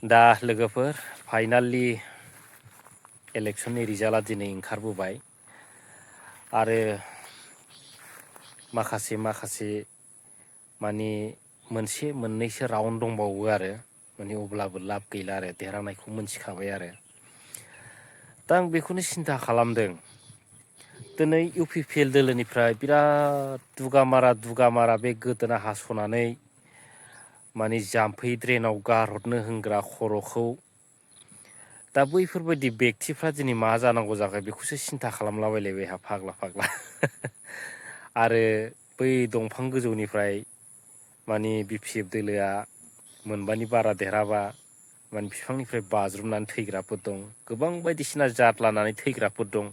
दा लोगोफोर फाइनालि इलेक्शननि रिजाल्टआ दिनै ओंखारबोबाय आरो माखासे माने मोनसे मोननैसो राउन्ड दंबावो आरो माने अब्लाबो लाब गैला आरो देरहानायखौ मोनथिखाबाय आरो दा आं बेखौनो सिन्था खालामदों दिनै UPPL दोलोनिफ्राय बिराद दुगामारा बे गोदोना हास'नानै माने जाम्फै ड्रेनाव गारहरनो होनग्रा खर'खौ दा बैफोरबायदि बेक्तिफ्रा दिनै मा जानांगौ जाखो बेखौसो सिन्था खालामलाबायलायबाय आंहा फाग्ला आरो बै दंफां गोजौनिफ्राय माने BPF दोलोआ मोनबानि बारा देरहाबा माने बिफांनिफ्राय बाज्रुमनानै थैग्राफोर दं गोबां बायदिसिना जात लानानै थैग्राफोर दं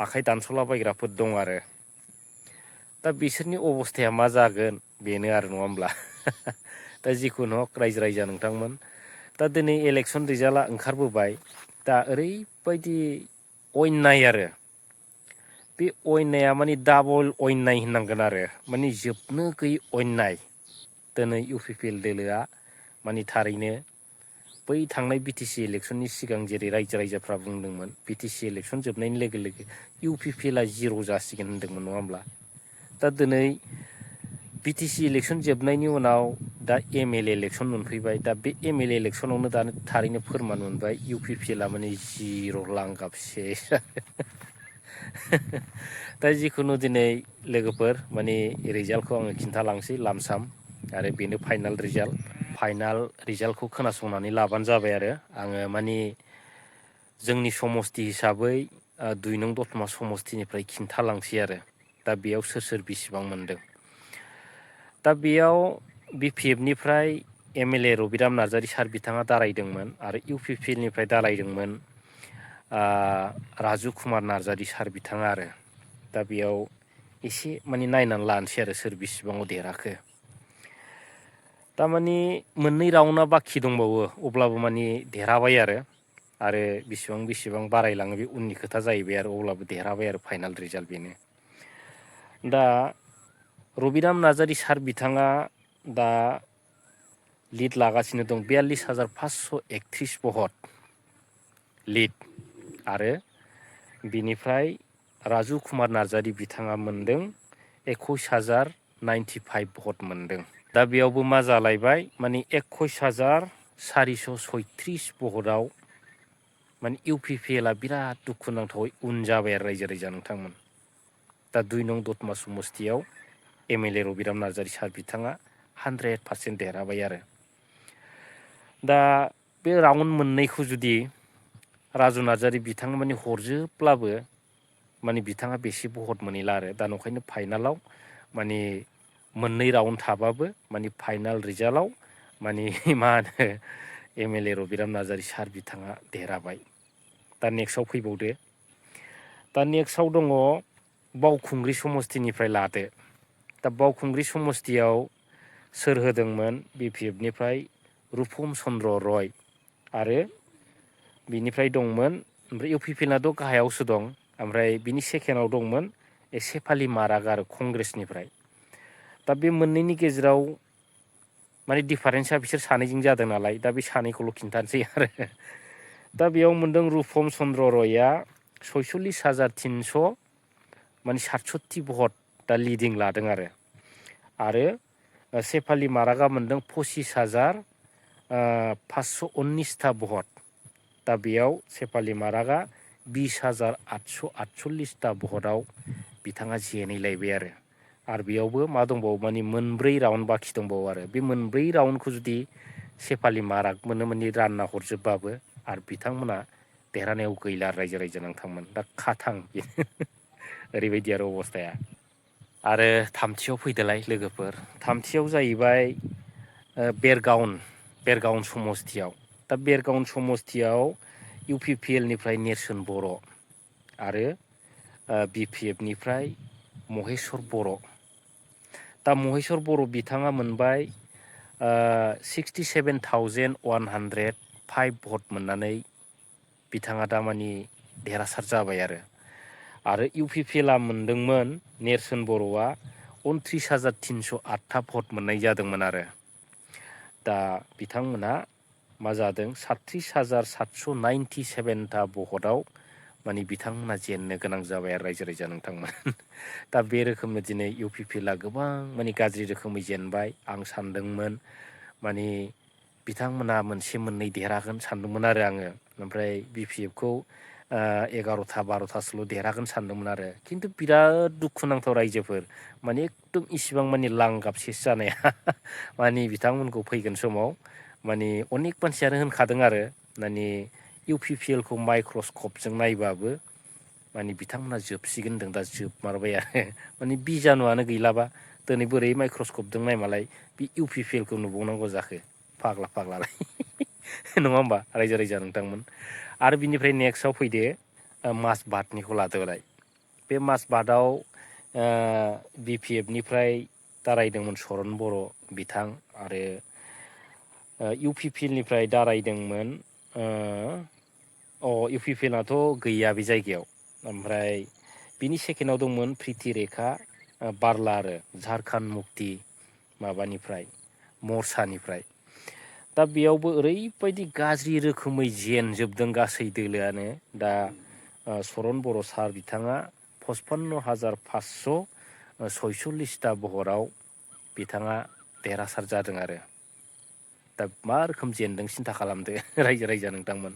आखाइ दानस'लाबायग्राफोर दं आरो दा बिसोरनि अबस्थाया मा जागोन बेनो आरो नङा होमब्ला दा जिखुनु हक रायजो राजा नोंथांमोन दा दिनै इलेक्सन रिजाल्टआ ओंखारबोबाय दा ओरैबायदि अन्याय आरो बे अन्याया माने डाबल अन्याय होननांगोन आरो माने जोबनो गैयै अन्याय दिनै UPPL दोलोआ माने थारैनो बै थांनाय BTC इलेक्सननि सिगां जेरै रायजो राजाफ्रा बुंदोंमोन BTC इलेक्सन जोबनायनि लोगो लोगो UPPLआ जिर' जासिगोन होनदोंमोन नङा होमब्ला दा दिनै BTC इलेक्सन जोबनायनि उनाव दा MLA इलेक्सन मोनफैबाय दा बे MLA इलेक्सनावनो दा थारैनो फोरमान मोनबाय UPPLआ माने जिर' लांगाब सेस दा जिखुनु दिनै लोगोफोर माने रिजाल्टखौ आङो खिन्थालांसै लामसाम आरो बेनो फाइनाल रिजाल्टखौ खोनासंनानै लाबानो जाबाय आरो आङो माने जोंनि समस्ति हिसाबै 2 नं दतमा समस्तिनिफ्राय खिन्थालांसै आरो दा बेयाव सोर बिसिबां मोनदों दा बेयाव BPFनिफ्राय MLA रबिराम नार्जारि सार बिथाङा दारायदोंमोन आरो UPPLनिफ्राय दारायदोंमोन राजु कुमार नार्जारि सार बिथाङा आरो दा बेयाव एसे माने नायनानै लानोसै आरो सोर बिसिबाङाव देरहाखो दामानि मोननै राउन्डआ बाखि दंबावो अब्लाबो माने देरहाबाय आरो बेसेबां बारायलाङो बे उननि खोथा जाहैबाय आरो अब्लाबो देरहाबाय आरो फाइनाल रिजाल्ट बेनो दा रबिराम नार्जारि सार बिथाङा दा लिड लागासिनो दं 42,531 भट लिड आरो बिनिफ्राय राजु कुमार नार्जारि बिथाङा मोनदों 21,095 भट मोनदों दा बेयावबो मा जालायबाय माने 21,436 भटआव माने UPPLआ बिराद दुखुनांथावै उन जाबाय आरो रायजो राजा नोंथांमोन दा 2 नं दतमा समस्तियाव MLA रबिराम नार्जारि सार बिथाङा 100% देरहाबाय आरो दा बे राउन्ड मोननैखौ जुदि राजु नार्जारि बिथाङा माने हरजोबब्लाबो माने बिथाङा बेसे भट मोनहैला आरो दा नंखायनो फाइनालाव माने मोननै राउन्ड थाबाबो माने फाइनाल रिजाल्टआव माने मा होनो MLA रबिराम नार्जारि सार बिथाङा देरहाबाय दा नेक्स्टआव फैबावदो दा नेक्स्टआव दङ बावखुंग्रि समस्तिनिफ्राय लादो दा बावखुंग्रि समस्तियाव सोर होदोंमोन BPFनिफ्राय रुपम चन्द्र रय आरो बिनिफ्राय दंमोन ओमफ्राय UPPLनाथ' गाहायावसो दं ओमफ्राय बिनि सेकेन्डआव दंमोन सेफालि माराग आरो कंग्रेसनिफ्राय दा बे मोननैनि गेजेराव माने डिफारेन्सआ बिसोर सानैजों जादों नालाय दा बे सानैखौल' खिन्थानोसै आरो दा बेयाव मोनदों रुपम चन्द्र रयआ 46,300 माने 67 भट दा लिडिं लादों आरो सेफालि मारागा मोनदों 25,519 भट दा बेयाव सेफालि मारागा 20,848 भटआव बिथाङा जेनैलायबाय आरो बेयावबो मा दंबावो माने मोनब्रै राउन्ड बाखि दंबावो आरो बे मोनब्रै राउन्डखौ जुदि सेफालि माराग मोननो माने रानना हरजोबबाबो आरो बिथांमोना देरहानायाव गैला रायजो नोंथांमोन दा खाथां ओरैबायदि आरो अबस्थाया आरो थामथियाव फैदोलाय लोगोफोर थामथियाव जाहैबाय बेरगावन समस्तियाव दा बेरगावन समस्तियाव UPPLनिफ्राय नेर्सोन बर' आरो BPFनिफ्राय महेस्वर बर' दा महेस्वर बर' बिथाङा मोनबाय 67,105 भट मोननानै बिथाङा दा मानि देरहासार जाबाय आरो UPPLआ मोनदोंमोन नेर्सोन बर'आ 29,308 भट मोननाय जादोंमोन आरो दा बिथांमोना मा जादों 37,797टा भटआव माने बिथांमोना जेननो गोनां जाबाय आरो रायजो राजा नोंथांमोन। दा बे रोखोमनो दिनै UPPLआ गोबां माने गाज्रि रोखोमै जेनबाय। आं सानदोंमोन माने बिथांमोना मोनसे मोननै देरहागोन सानदोंमोन आरो आङो। ओमफ्राय BPFखौ 11टा 12टासोल' देरहागोन सानदोंमोन आरो। खिन्थु बिराद दुखुनांथाव रायजोफोर माने एकदम इसिबां माने लांगाबसेसो जानाया माने बिथांमोनखौ फैगोन समाव माने अनेक मानसियानो होनखादों आरो माने UPPLखौ माइक्रस्कपजों नायबाबो माने बिथांमोना जोबसिगोन होनदों। दा जोबमारबाय आरो माने बिजानुआनो गैलाबा दिनै बोरै माइक्रस्कपजों नायमालाय बे UPPLखौ नुबावनांगौ जाखो फाग्ला फाग्लालाय नङा होमबा रायजो राजा नोंथांमोन। आरो बिनिफ्राय नेक्स्टआव फैदो माजबातनिखौ लादोलाय। बे माजबातआव BPFनिफ्राय दारायदोंमोन चरन बर' बिथां आरो UPPLनिफ्राय दारायदोंमोन UPPLआथ' गैया बे जायगायाव। ओमफ्राय बिनि सेकेन्डआव दंमोन प्रिति रेखा बारला आरो झारखन्ड मुक्ति माबानिफ्राय मर्चानिफ्राय। दा बेयावबो ओरैबायदि गाज्रि रोखोमै जेनजोबदों गासै दोलोआनो। दा चरन बर' सार बिथाङा 55,546टा भटआव बिथाङा देरहासार जादों आरो। दा मा रोखोम जेनदों सिन्था खालामदो रायजो राजा नोंथांमोन।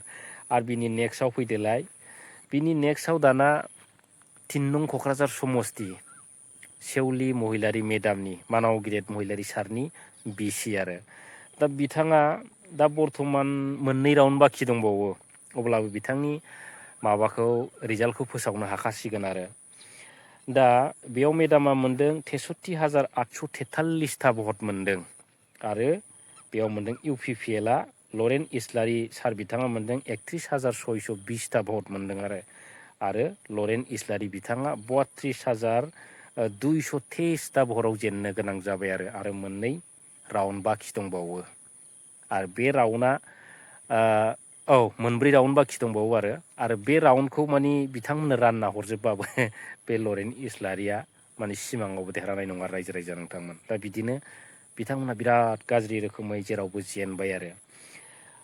आरो बिनि नेक्स्टआव फैदोलाय बिनि नेक्स्टआव दाना 3 नं क'क्राझार समस्ति सेवलि महिलारि मेदामनि मानाव गिरेट महिलारि सारनि बिसि आरो। दा बिथाङा दा बर्थमान मोननै राउन्ड बाखि दंबावो। अब्लाबो बिथांनि माबाखौ रिजाल्टखौ फोसावनो हाखासिगोन आरो। दा बेयाव मेदामा मोनदों 63,843टा भट मोनदों। आरो बेयाव मोनदों UPPLआ लरेन इस्लारि सार बिथाङा मोनदों 31,620टा भट मोनदों आरो लरेन इस्लारि बिथाङा 32,223टा भटआव जेननो गोनां जाबाय आरो मोननै राउन्ड बाखि दंबावो। आरो बे राउन्डआ मोनब्रै राउन्ड बाखि दंबावो आरो बे राउन्डखौ माने बिथांमोननो रानना हरजोबबाबो बे लरेन इस्लारिया माने सिमाङावबो देरहानाय नङा रायजो राजा नोंथांमोन। दा बिदिनो बिथांमोना बिराद गाज्रि रोखोमै जेरावबो जेनबाय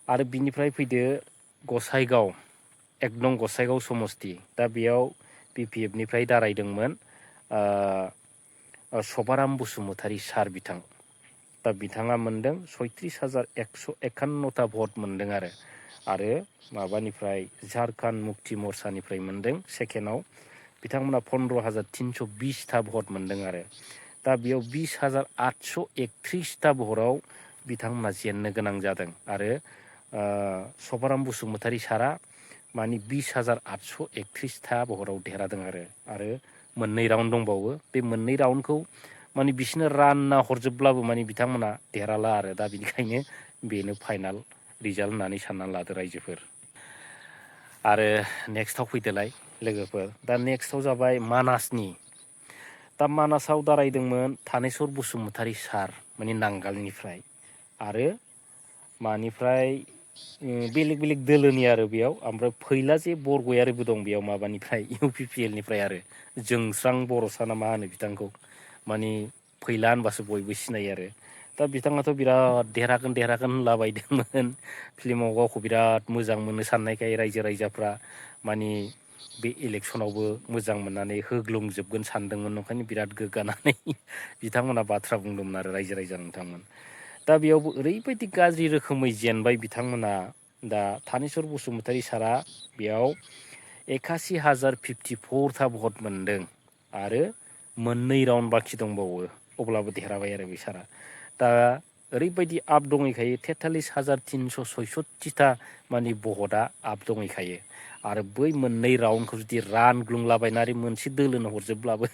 आरो बिनिफ्राय फैदो गसाइगाव 1 नं गसाइगाव समस्ति। दा बेयाव BPFनिफ्राय दारायदोंमोन सभाराम बसुमतारी सार बिथां। दा बिथाङा मोनदों 36,151टा भट मोनदों आरो माबानिफ्राय झारखन्ड मुक्ति मर्चानिफ्राय मोनदों सेकेन्डआव बिथांमोना 15,320टा भट मोनदों आरो। दा बेयाव 20,831टा भटआव बिथांमोना जेननो गोनां जादों आरो सभाराम बसुमतारी सारा माने 20,831टा भटआव देरहादों आरो मोननै राउन्ड दंबावो। बे मोननै राउन्डखौ माने बिसोरनो रानना हरजोबब्लाबो माने बिथांमोना देरहाला आरो। दा बिनिखायनो बेनो फाइनाल रिजाल्ट होननानै साननानै लादो रायजोफोर। आरो नेक्स्टआव फैदोलाय लोगोफोर। दा नेक्स्टआव जाबाय मानासनि। दा मानासाव दारायदोंमोन थानेस्वर बसुमतारी सार माने नांगालनिफ्राय आरो मानिफ्राय बेलेग बेलेग दोलोनि आरो बेयाव। ओमफ्राय फैलाजे बरगयारिबो दं बेयाव माबानिफ्राय UPPLनिफ्राय आरो जोंस्रां बर'सा ना मा होनो बिथांखौ माने फैला होनबासो बयबो सिनायो आरो। दा बिथाङाथ' बिराद देरहागोन होनलाबायदोंमोन। फिल्माव गावखौ बिराद मोजां मोननो साननायखाय रायजो राजाफ्रा माने बे इलेक्सनावबो मोजां मोननानै होग्लुंजोबगोन सानदोंमोन। ओंखायनो बिराद गोग्गानानै बिथांमोना बाथ्रा बुंदोंमोन आरो रायजो राजा नोंथांमोन। दा बेयावबो ओरैबायदि गाज्रि रोखोमै जेनबाय बिथांमोना। दा थानेस्वर बसुमतारी सारा बेयाव 81,054टा भट मोनदों आरो मोननै राउन्ड बाखि दंबावो। अब्लाबो देरहाबाय आरो बे सारा। दा ओरैबायदि आप दंहैखायो 43,366टा माने भटआ आप दंहैखायो आरो बै मोननै राउन्डखौ जुदि रानग्लुंलाबायनानै मोनसे दोलोनो हरजोबब्लाबो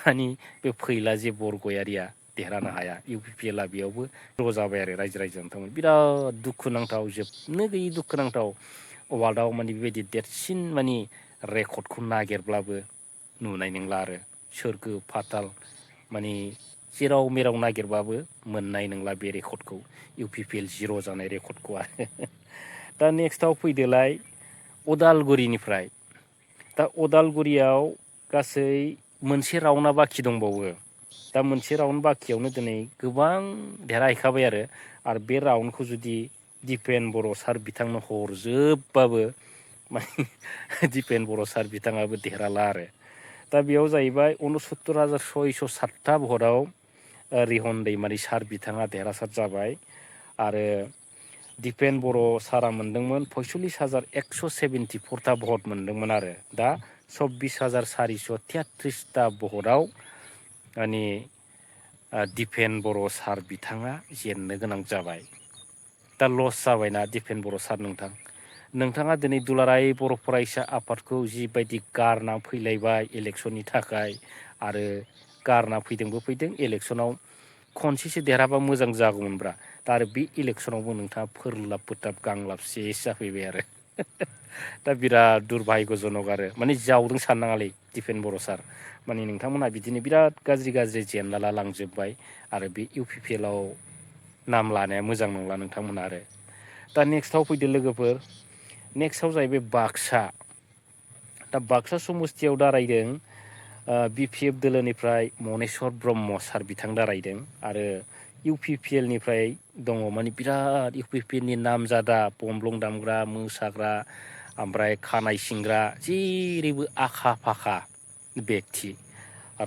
माने बे फैला जे बरगयारिया देरहानो हाया। UPPLआ बेयावबो ज' जाबाय आरो रायजो राजा नोंथांमोन। बिराद दुखुनांथाव, जोबनो गैयै दुखुनांथाव। वार्ल्डआव माने बेबायदि देरसिन माने रेकर्डखौ नागिरब्लाबो नुनाय नंला आरो सोरगो फाताल माने जेराव मेराव नागिरबाबो मोननाय नंला बे रेकर्डखौ, UPPL 0 जानाय रेकर्डखौ आरो। दा नेक्स्टआव फैदोलाय उदालगुरिनिफ्राय। दा उदालगुरियाव गासै मोनसे राउन्डआ बाखि दंबावो। दा मोनसे राउन्ड बाखियावनो दिनै गोबां देरहाहैखाबाय आरो बे राउन्डखौ जुदि दिपेन बर' सार बिथांनो हरजोबबाबो माने दिपेन बर' सार बिथाङाबो देरहाला आरो दा बेयाव जाहैबाय 69,607 भटआव रिहन दैमारि सार बिथाङा देरहासार जाबाय आरो दिपेन बर' सारा मोनदोंमोन 46,174 भट मोनदोंमोन आरो दा 24,433 भटआव माने दिपेन बर' सार बिथाङा जेननो गोनां जाबाय। दा लस जाबायना दिपेन बर' सार नोंथाङा दिनै दुलाराय बर' फरायसा आफादखौ जिबायदि गारना फैलायबाय इलेक्सननि थाखाय आरो गारना फैदोंबो फैदों इलेक्सनाव खनसेसो देरहाबा मोजां जागौमोनब्रा दा आरो बे इलेक्सनावबो नोंथाङा फोरलाब फोथाब गांलाब सेस जाफैबाय आरो दा बिराद दुरभाग्यजनक आरो माने जावदों साननाङालै दिपेन बर' सार माने नोंथांमोनहा बिदिनो बिराद गाज्रि जेनलाला लांजोब्बाय आरो बे इउ पि पि एल आव नाम लानाया मोजां नंला नोंथांमोना आरो दा नेक्स्टआव फैदो लोगोफोर नेक्स्टआव जाहैबाय बाक्सा दा बाक्सा समस्तियाव दारायदों बि पि एफ दोलोनिफ्राय मनेस्वर ब्रह्म सार बिथां दारायदों आरो इउ पि पि एल निफ्राय दङ माने बिराद इउ पि पि एल नि नामजादा गमब्लं दामग्रा मोसाग्रा ओमफ्राय खानाय सिनग्रा जेरैबो आखा फाखा बेक्ति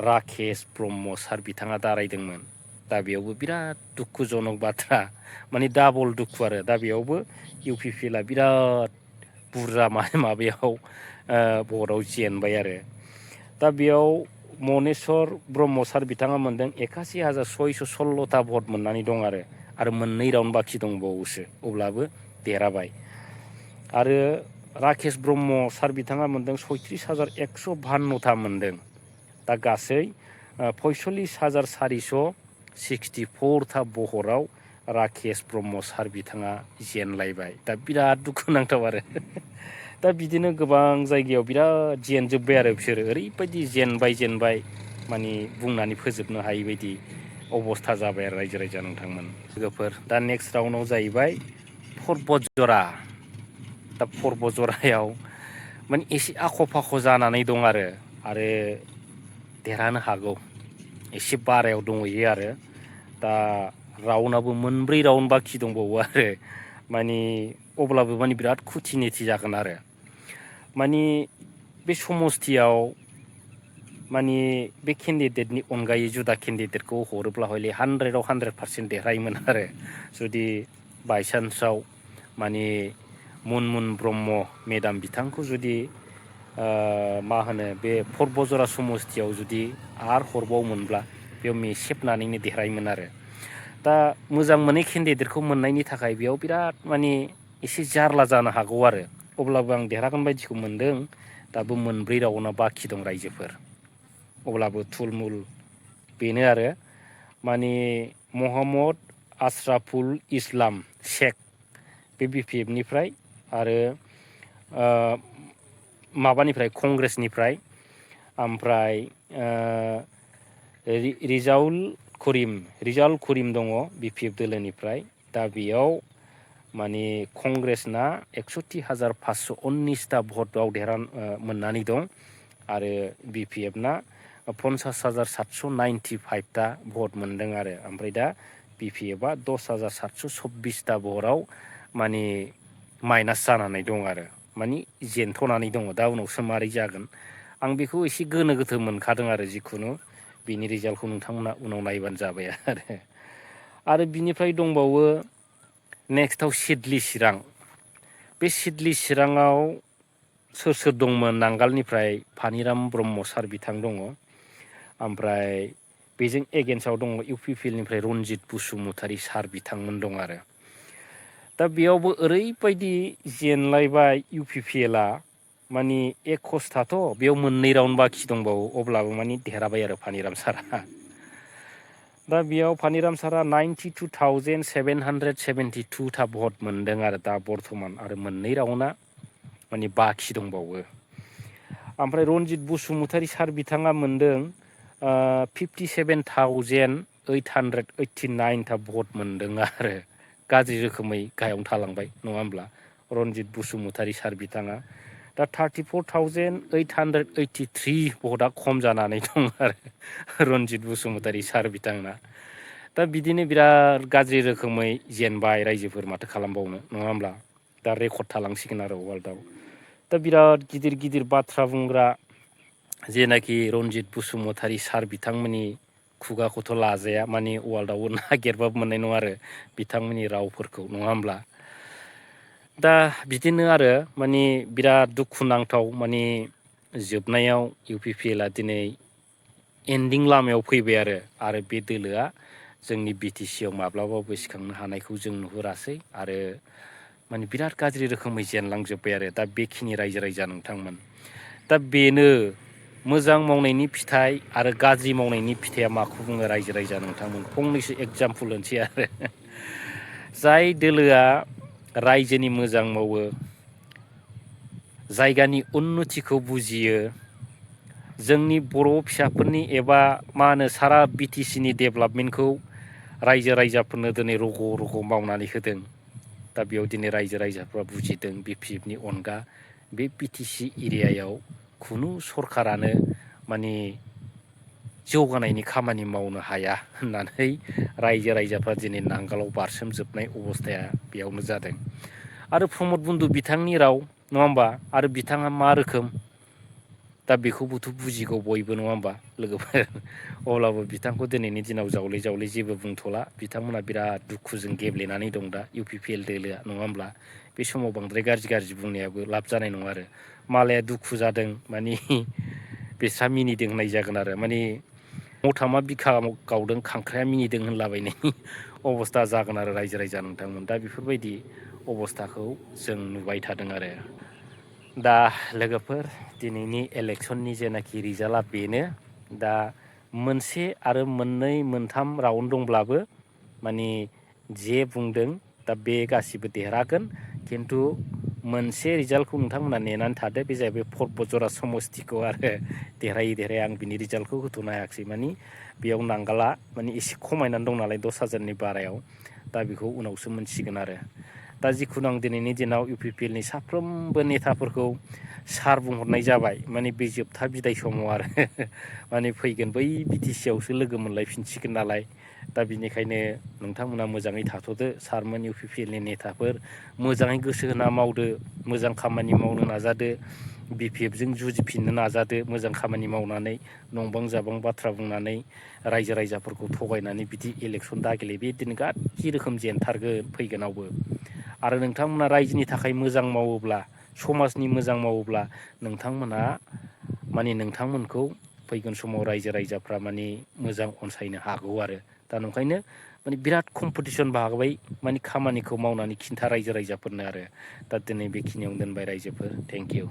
राकेश ब्रह्म सार बिथाङा दारायदोंमोन दा बेयावबो बिराद दुखुजनक बाथ्रा माने डाबल दुखु आरो दा बेयावबो इउ पि पि एल आ बिराद बुरजा माबायाव भटआव जेनबाय आरो दा बेयाव मनेस्वर ब्रह्म सार बिथाङा मोनदों 81,616 भट मोननानै दं आरो मोननै राउन्ड बाखि दंबावोसो अब्लाबो देरहाबाय आरो राकेश ब्रह्म सार बिथाङा मोनदों 36,152 मोनदों दा गासै 46,464 था भटआव राकेश ब्रह्म सार बिथाङा जेनलायबाय दा बिराद दुखुनांथाव आरो दा बिदिनो गोबां जायगायाव बिराद जेनजोब्बाय आरो बिसोरो ओरैबायदि जेनबाय माने बुंनानै फोजोबनो हायि बायदि अबस्था जाबाय आरो रायजो राजा नोंथांमोन लोगोफोर दा नेक्स्ट राउन्डआव जाहैबाय परबतजरा दा परबतजरायाव माने एसे आख' फाख' जानानै दं आरो देरहानो हागौ एसे बारायाव दंहैयो आरो दा राउन्डआबो मोनब्रै राउन्ड बाखि दंबावो आरो माने अब्लाबो माने बिराद खुथिनिथि जागोन आरो माने बे समस्तियाव माने बे केन्डिडेटनि अनगायै जुदा केन्डिडेटखौ हरोब्ला हयले 100आव 100% देरहायोमोन आरो जुदि बायसान्सआव माने मुनमुन ब्रह्म मेदाम बिथांखौ जुदि मा होनो बे परबतजरा समस्तियाव जुदि आर हरबावोमोनब्ला बेयाव मेसेबनानैनो देरहायोमोन आरो दा मोजां मोनै केन्डिडेटखौ मोननायनि थाखाय बेयाव बिराद माने एसे जारला जानो हागौ आरो अब्लाबो आं देरहागोन बायदिखौ मोनदों दाबो मोनब्रै राउन्डआ बाखि दं रायजोफोर अब्लाबो थुलमुल बेनो आरो माने महम्मद आशराफुल इस्लाम शेख बे बि पि एफ निफ्राय आरो माबानिफ्राय कंग्रेसनिफ्राय ओमफ्राय रिजाल करिम दङ बि पि एफ दोलोनिफ्राय दा बेयाव माने कंग्रेसना 61,519 भटआव मोननानै दं आरो बि पि एफ ना 50,795 ता भट मोनदों आरो ओमफ्राय दा बि पि एफ आ 10,726 ता भटआव माने माइनास जानानै दं आरो माने जेनथ'नानै दङ दा उनावसो मारै जागोन आं बेखौ एसे गोनो गोथो मोनखादों आरो जिखुनु बिनि रिजाल्टखौ नोंथांमोना उनाव नायबानो जाबाय आरो बिनिफ्राय दंबावो नेक्स्टआव सिदलि चिरां बे सिदलि चिराङाव सोर दंमोन नांगालनिफ्राय फानिराम ब्रह्म सार बिथां दङ ओमफ्राय बेजों एगेन्स्टआव दङ इउ पि पि एल निफ्राय रनजित बसुमतारी सार बिथांमोन दं आरो दा बेयावबो ओरैबायदि जेनलायबाय इउ पि पि एल आ माने एकसथाथ' बेयाव मोननै राउन्ड बाखि दंबावो अब्लाबो माने देरहाबाय आरो फानिराम सारा दा बेयाव फानिराम सारा 92,772 था भट मोनदों आरो दा बर्थमान आरो मोननै राउन्डआ माने बाखि दंबावो ओमफ्राय रनजित बसुमतारी सार बिथाङा मोनदों 57,889 था भट मोनदों आरो गाज्रि रोखोमै गाहायावनो थालांबाय नङा होमब्ला रनजित बसुमतारी सार बिथाङा दा 34,883 भटआ खम जानानै दं आरो रनजित बसुमतारी सार बिथांना दा बिदिनो बिराद गाज्रि रोखोमै जेनबाय रायजोफोर माथो खालामबावनो नङा होमब्ला दा रेकर्ड थालांसिगोन आरो वार्ल्डआव दा बिराद गिदिर गिदिर बाथ्रा बुंग्रा जेनाखि रनजित बसुमतारी सार बिथांमोननि खुगाखौथ' लाजाया माने वार्ल्डआवबो नागिरबाबो मोननाय नङा आरो बिथांमोननि रावफोरखौ नङा होमब्ला दा बिदिनो आरो माने बिराद दुखुनांथाव माने जोबनायाव इउ पि पि एलआ दिनै एन्डिं लामायाव फैबाय आरो बे दोलोआ जोंनि बि टि सि आव माब्लाबाबो सिखांनो हानायखौ जों नुहुरासै आरो माने बिराद गाज्रि रोखोमै जेनलांजोब्बाय आरो दा बेखिनि रायजो राजा नोंथांमोन दा बेनो मोजां मावनायनि फिथाइ आरो गाज्रि मावनायनि फिथाइया माखौ बुङो रायजो राजा नोंथांमोन फंनैसो एगजामपोल होनोसै आरो जाय दोलोआ रायजोनि मोजां मावो जायगानि उन्नतिखौ बुजियो जोंनि बर' फिसाफोरनि एबा मा होनो सारा बि टि सि नि डेभेलपमेन्टखौ रायजो राजाफोरनो दिनै रग' रग' मावनानै होदों दा बेयाव दिनै रायजो राजाफ्रा बुजिदों बि पि एफ नि अनगा बे बि टि सि एरियायाव खुनु सरखारानो माने जौगानायनि खामानि मावनो हाया होननानै रायजो राजाफ्रा दिनै नांगोलाव बारसोमजोबनाय अबस्थाया बेयावनो जादों आरो प्रमद बन्धु बिथांनि राव नङा होमबा आरो बिथाङा मा रोखोम दा बेखौबोथ' बुजिगौ बयबो नङा होमबा लोगोफोर अब्लाबो बिथांखौ दिनैनि दिनाव जावले जावले जेबो बुंथ'ला बिथांमोना बिराद दुखुजों गेब्लेनानै दं दा इउ पि पि एल दोलोआ नङा होमब्ला बे समाव बांद्राय गाज्रि बुंनायाबो लाब जानाय नङा आरो मालाया दुखु जादों माने बेस्रा मिनिदों होननाय जागोन आरो माने मथामा बिखा गावदों खांख्राया मिनिदों होनलाबायनाय अबस्था जागोन आरो रायजो राजा नोंथांमोन दा बेफोरबायदि अबस्थाखौ जों नुबाय थादों आरो दा लोगोफोर दिनैनि इलेक्सननि जेनाखि रिजाल्टआ बेनो दा मोनसे आरो मोननै मोनथाम राउन्ड दंब्लाबो माने जे बुंदों दा बे गासिबो देरहागोन खिन्थु मोनसे रिजाल्टखौ नोंथांमोना नेनानै थादो बे जाहैबाय परबतजरा समस्तिखौ आरो देरहायै आं बिनि रिजाल्टखौ होथ'नो हायाखिसै माने बेयाव नांगाला माने एसे खमायनानै दं नालाय 10,000नि बारायाव दा बेखौ उनावसो मोनसिगोन आरो दा जिखुनु आं दिनैनि दिनाव इउ पि पि एल नि साफ्रोमबो नेताफोरखौ सार बुंहरनाय जाबाय माने बे जोबथा बिदाय समाव आरो माने फैगोन बै बि टि सि आवसो लोगो मोनलायफिनसिगोन नालाय दा बिनिखायनो नोंथांमोना मोजाङै थाथ'दो सारमोन इउ पि पि एल नि नेताफोर मोजाङै गोसो होना मावदो मोजां खामानि मावनो नाजादो बि पि एफ जों जुजिफिननो नाजादो मोजां खामानि मावनानै नंबां जाबां बाथ्रा बुंनानै रायजो राजाफोरखौ थगायनानै बिदि इलेक्सन दागेले बेदिनो गाज्रि रोखोम जेनथारगोन फैगोनावबो आरो नोंथांमोना रायजोनि थाखाय मोजां मावोब्ला समाजनि मोजां मावोब्ला नोंथांमोनहा माने नोंथांमोनखौ फैगोन समाव रायजो राजाफ्रा माने मोजां अनसायनो हागौ आरो दा नंखायनो माने बिराद कम्पिटिसन भागबाय माने खामानिखौ मावनानै खिन्था रायजो राजाफोरनो आरो दा दिनै बेखिनियावनो दोनबाय रायजोफोर थेंक इउ